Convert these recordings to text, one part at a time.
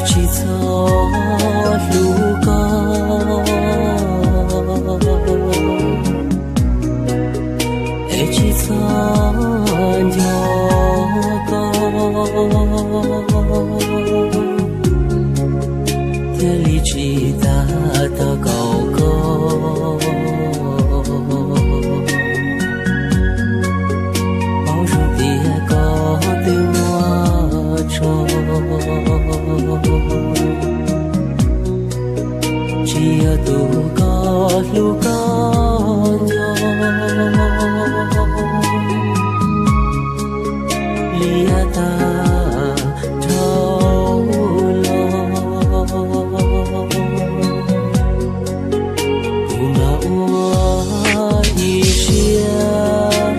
Tsis txhob hlub koj, es tsis txhob nco koj, thiaj li tsis tas tog kaum koj. Paub zoo tias koj twb muaj tso, tsis yog tus koj hlub koj nco li yav tag dhau los. Kuv mam ua ib siab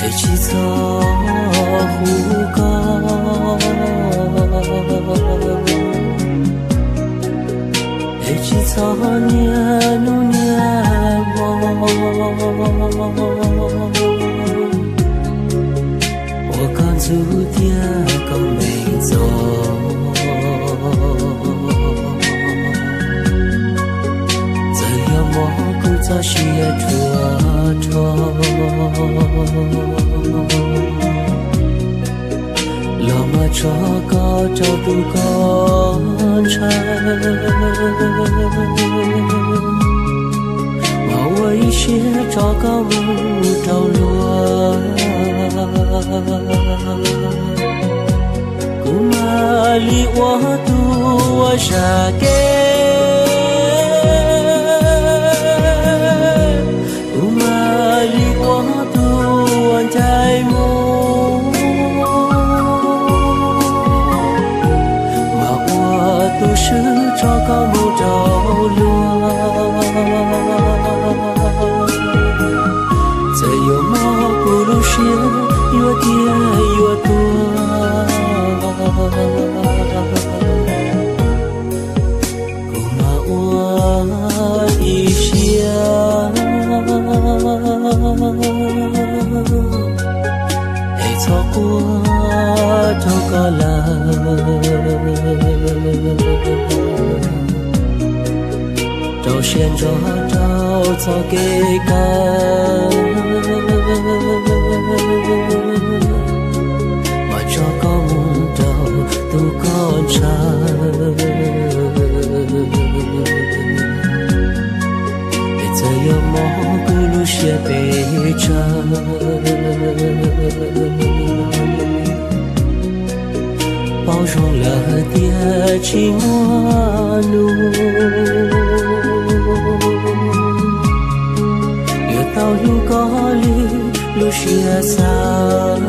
es tsis txhob hu koj, es tsis txhob niaj hnub niaj hmo ua koj ntxub thiab koj me ntxo. Txawm yog mob kuv txoj sia ruam rho, los mas tso koj rau tus koj ntshaw, mas ua ib siab tso koj mus rau luag. Kuv mam li ua tus uas zam kev, kuv mam li ua tus uas ncaim mus, mas ua tus swb tso koj mus rau luag. Txawm yuav mob kuv lub siab yuav tiag yuav tuag, kuv mam ua ib siab es txhob quaj rau koj lawm. Rau siab ntso rau txoj kev kawm, mas tso koj mus rau tus koj ntshaw. Es txawm yuav mob kuv lub siab pes tsawg, paub zoo lawm tias tsis muaj nus yuav tau hlub koj li lub siab xav.